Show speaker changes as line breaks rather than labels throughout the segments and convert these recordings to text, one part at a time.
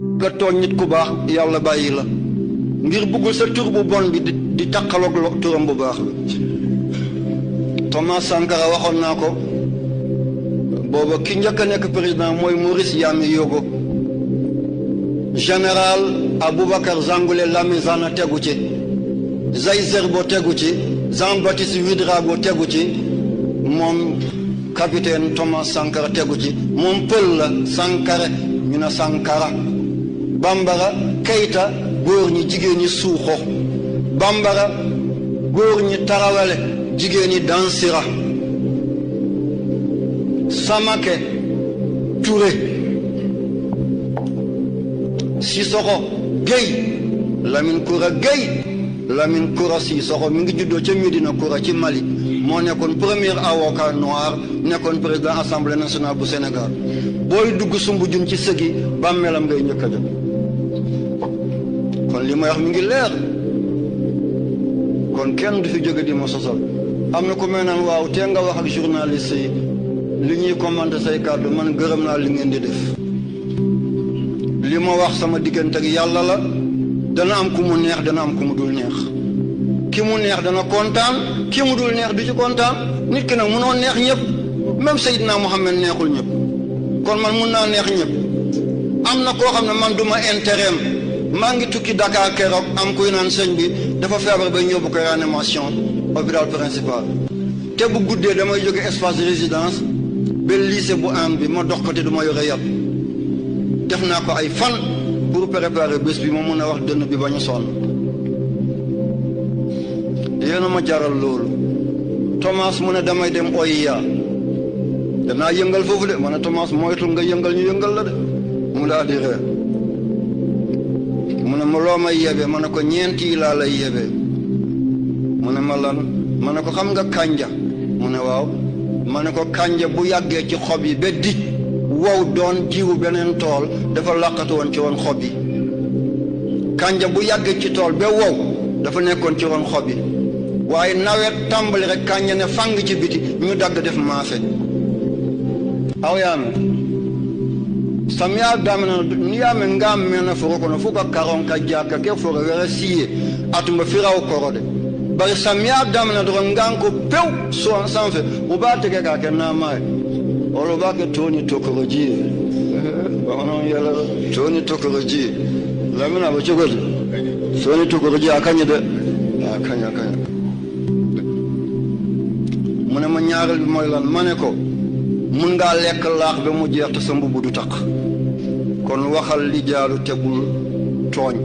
nga tooñ nit ku baax yàlla bàyyi la ngir bëggul sa tur bu bon bi di takkaloog turam bu baax bi. Thomas Sankara waxoon naa ko booba ki njëkk a nekk président mooy Maurice Yameyogo. général Aboubacar Zangoulé Lamizana tegu ci, Zaï Zerbo tegu ci, Jean-Baptiste Ouédraogo tegu ci, moom capitaine Thomas Sankara tegu ci. moom pël la Sankara ñu ne Sankara. Bambara Keïta góor ñi jigéen ñi Suuxo. Bambara góor ñi Tarawale jigéen ñi Dansira. Samake Touré. Sissoko Gueye Lamine Koura Gueye Lamine Koura Sissoko mi ngi juddoo ca Médina Koura ci Mali moo nekkoon premier avocat noir nekkoon président assemblée nationale bu Sénégal. booy dugg Soumbédioune ci sëgi bàmmeelam ngay njëkk a jot. kon li may wax mi ngi leer kon kenn du fi jóge di ma sosal. am na ku may naan waaw tee nga wax ak journaliste yi li ñuy commenter say kàddu man gërëm naa li ngeen di def. li ma wax sama diggante ak yàlla la dana am ku mu neex dana am ku mu dul neex. ki mu neex dana kontaan ki mu dul neex du ci kontaan. nit ki nag munoo neex ñëpp même Seydina Mohamed neexul ñëpp kon man mun naa neex ñëpp. am na koo xam ne man duma intérêt maa ngi tukki Dakar keroog am kuy naan sëñ bi dafa feebar ba ñëbbu ko réanimation hôpital principal te bu guddee damay jóge espace de résidence ba lycée bu am bi ma dox ko te du ma yore yàpp. def naa ko ay fan pour préparer bés bi ma mun a wax dënn bi ba ñu sonn. yéen a ma jaral loolu. Thomas mu ne damay dem OIA danaa yëngal foofu de ma ne Thomas moytul nga yëngal ñu yëngal la de mu daal di reer mu ne ma loo may yebee ma ne ko ñeenti laa lay yebee mu ne ma lan ma ne ko xam nga kànja mu ne waaw ma ne ko kànja bu yàggee ci xob yi ba dij wow doon jiwu beneen tool dafa laqatu woon ci woon xob yi. kànja bu yàggee ci tool ba wow dafa nekkoon ci woon xob yi waaye nawet tàmbali rek kànja ne fàng ci biti ñu dagg def maafe. aw yaame samiya damina ni yaame ngam mena foro kono fuka karon ka jaka ke foro wera siye atuma firaw korode bari samiya damina do nganko pew so sanfe ubate ke ka kenna mai olo ba ke toni tokoroji wono yala toni tokoroji lamina ba chogodi toni tokoroji akanya de akanya mune ma ñaaral bi moy lan mané ko mun ngaa lekk laax ba mu jeex te sa mbubb du taq kon waxal li jaaru te bul tooñ.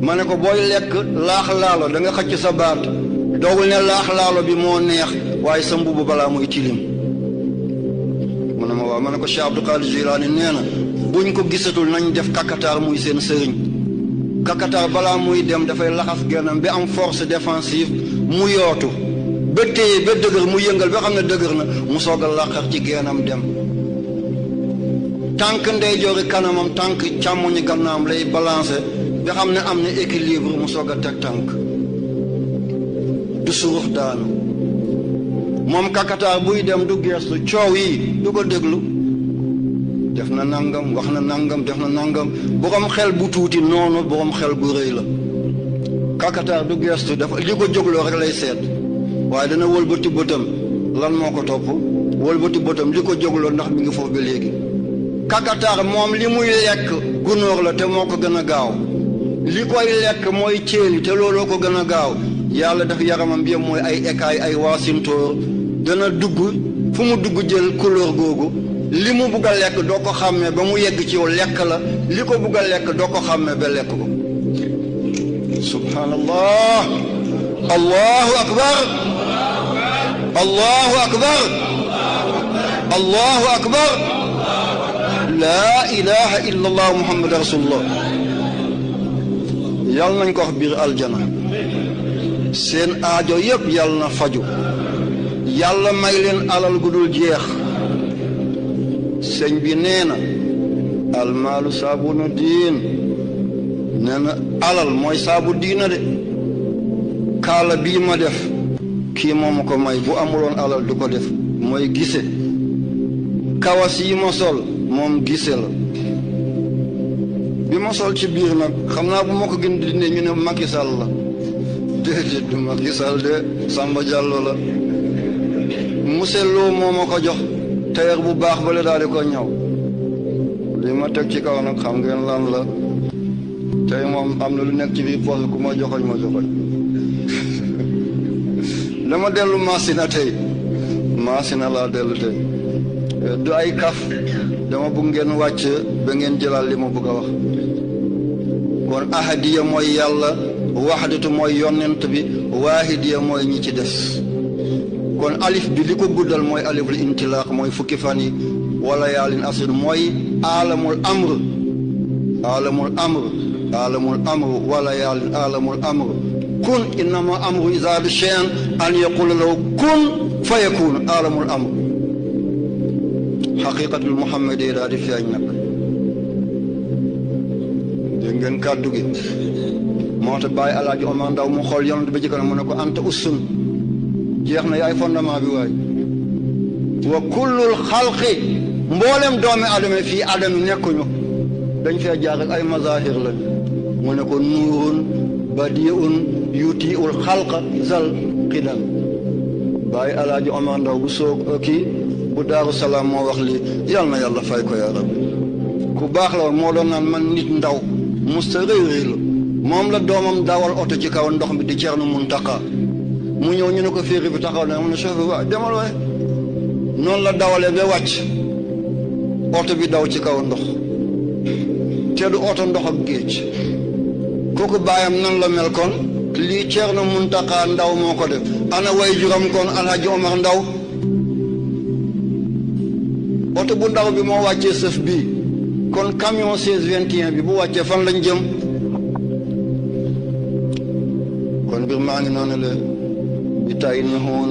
ma ne ko booy lekk laax laalo da nga xëcc sa baat doogul ne laax laalo bi moo neex waaye sa mbubb balaa muy tilim. mu ne ma waaw ma ne ko Cheikh Abdou Qadir Jilani nee na buñ ko gisatul nañ def kakataar muy seen sëriñ. kakataar balaa muy dem dafay laxas gennam bi am force défensive mu yootu ba téye ba dëgër mu yëngal ba xam ne dëgër na mu soog a laqar ci geenam dem. tànk ndeyjoori kanamam tànk càmmoñi gannaam lay balancer ba xam ne am na équilibre mu soog a teg tànk du surux daanu. moom kakataar buy dem du geestu coow yi du ko déglu. def na nangam wax na nangam def na nangam borom xel bu tuuti noonu borom xel bu rëy la. kakataar du geestu dafa li ko jógloo rek lay seet waaye dana wëlbati bëtam lan moo ko topp wëlbati bëtam li ko jógloo ndax mi ngi foofu ba léegi. kakataar moom li muy lekk gunóor la te moo ko gën a gaaw li koy lekk mooy céeli te looloo ko gën a gaaw. yàlla def yaramam bi mooy ay écailles ay waasintóor dana dugg fu mu dugg jël couleur googu li mu bugg a lekk doo ko xàmmee ba mu yegg ci yow lekk la li ko bugg a lekk doo ko xàmmee ba lekk ko. subhanallah allahu akbar allahu akbar allahu akbar laa ilaha illa allah muhammad rasulullah. yàlla nañ ko wax biir aljana seen aajo yëpp yàlla na faju yàlla may leen alal gu dul jeex. sëñ bi nee na almaalu saabunu diin nee na alal mooy saabu diina de. kaala bii ma def kii moomu ko may bu amuloon alal du ko def mooy gise. kawas yi ma sol moom gise la. bi ma sol ci biir nag xam naa bu ma ko gën di dindi ñu ne Macky Sall la déedéet du Macky Sall de Samba Diallo la monsieur Lo moo ma ko jox tailleur bu baax ba la daal di ko ñëw li ma teg ci kaw nag xam ngeen lan la tey moom am na lu nekk ci biir poos ku ma joxoñ dama dellu Masina tey Masina laa dellu tey du ay kaf dama bëgg ngeen wàcc ba ngeen jëlaat li ma bëgg a wax kon ahadiya mooy yàlla waxdatu mooy yonent bi waahidiya mooy ñi ci des kon alif bi li ko guddal mooy aliful intilaq mooy fukki fan yi wala yaalin asir mooy alamul amr wala yaalin alamul amr kun innama amru iza bi shay'in an yaqula lahu kun fa yakun alamul amr xaqiqatul muhammad yi daal di feeñ nag dégg ngeen kàddu gi moo tax bàyyi alaaji Omar Ndaw mu xool yonent ba jëkk na mu ne ko anta ussun jeex na yaay fondement bi waay wa kullul xalqi mboolem doomi adama fii adami nekkuñu dañ fee jaar ak ay mazahir lañ mu ne ko nuurun badiun yutiul xalqa zal qidam bàyyi alaaji Omar Ndaw bu soog kii bu Daaru Salaam moo wax lii yal na yàlla fay ko yaa rabbi ku baax la woon moo doon naan man nit ndaw musta réyréylu moom la doomam dawal oto ci kaw ndox mi di Ceerno Muntaqa mu ñëw ñu ne ko féeri bi taxaw na mu ne chauffeur waa demal waaye noonu la dawalee ba wàcc oto bi daw ci kaw ndox te du oto ndox ak géej kooku baayam nan la mel kon lii Ceerno Muntaqa Ndaw moo ko def ana way juram kon Alhaji Omar Ndaw oto bu ndaw bi moo wàccee sëf bii kon camion 1621 bi bu wàccee fan lañ jëm kon mbir maa ngi noonu la bi tay na xoon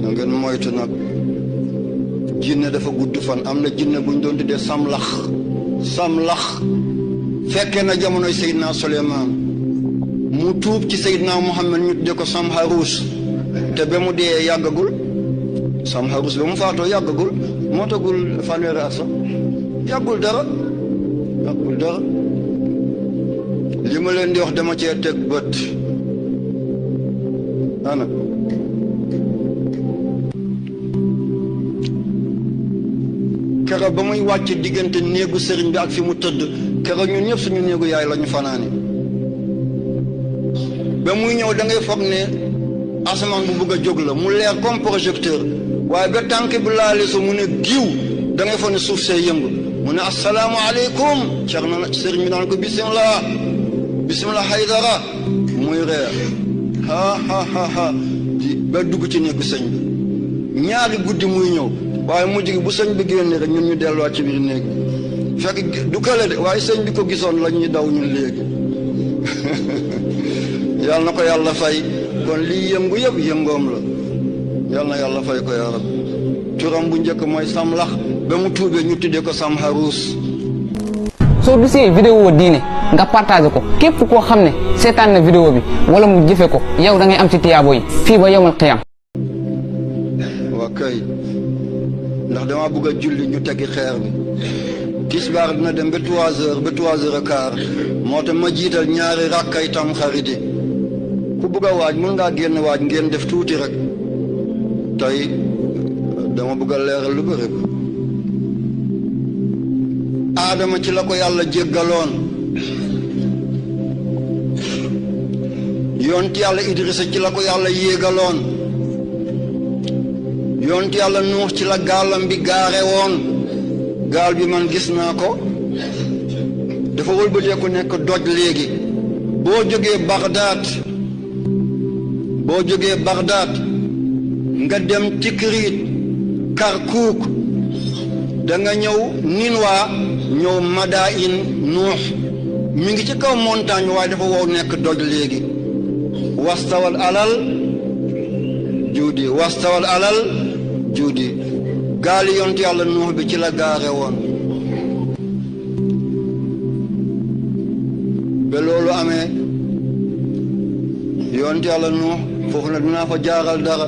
na ngeen moytu nag jinne dafa gudd fan am na jinne buñ doon tuddee samlax fekkee na jamonoy Seydina Suleymaan mu tuub ci Seydina Muhammad ñu tuddee ko Samharus te ba mu dee yàggagul Samharus ba mu faatoo yàggagul moo tagul fanweeri at sax yàggul dara li ma leen di wax dama cee teg bët ana keroog ba muy wàcc diggante néegu sëriñ bi ak fi mu tëdd keroog ñun ñëpp suñu néegu yaay la ñu fanaani ba muy ñëw da ngay foog ne asamaan bu bëgg a jóg la mu leer comme projecteur waaye ba tànk bi laale su mu ne giw da ngay foog ne suuf see yëngu mu ne assalaamu aleykum cer na sëriñ bi naan ko bismillah haydara muy reer ha ba dugg ci néegu sëñ bi ñaari guddi muy ñëw waaye mujj gi bu sëñ bi génne rek ñun ñu delluwaat ci biir néeg bi fekk du kële de waaye sëñ bi ko gisoon la ñuy daw ñun léegi yàlla na ko yàlla fay kon lii yëngu yëpp yëngoom la yàlla na yàlla fay ko yaa rab turam bu njëkk mooy Samlax ba mu tuubee ñu tuddee ko Samharus.
soo gisee vidéo diine nga partagé ko képp koo xam ne seetaan na vidéo bi wala mu jëfe ko yow da ngay am ci tiyaabo yi fii ba yawmal qiyaam.
waa kay ndax dama bëgg a julli ñu teggi xeer bi tisbaar dina dem ba 3 heures ba 3 heures et quart moo tax ma jiital ñaari rakkay tam xarit yi ku bëgg a waaj mën ngaa génn waaj ngeen def tuuti rek tey dama bëgg a leeral lu bëri aadama ci la ko yàlla jéggaloon yonent yàlla Idrissa ci la ko yàlla yéegaloon yonent yàlla Nuux ci la gaalam bi gaare woon gaal bi man gis naa ko dafa wëlbateeku nekk doj léegi boo jógee Bagdad nga dem Tikrit Karkuk da nga ñëw Ninwa ñëw Madain Nuux mi ngi ci kaw montagne waaye dafa wow nekk doj léegi wastawal alal juudi gaali yonent yàlla Nuux bi ci la gaare woon ba loolu amee yonent yàlla Nuux foofu na dinaa fa jaaral dara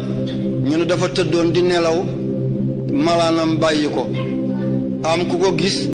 ñu ne dafa tëddoon di nelaw malaanam bàyyi ko am ku ko gis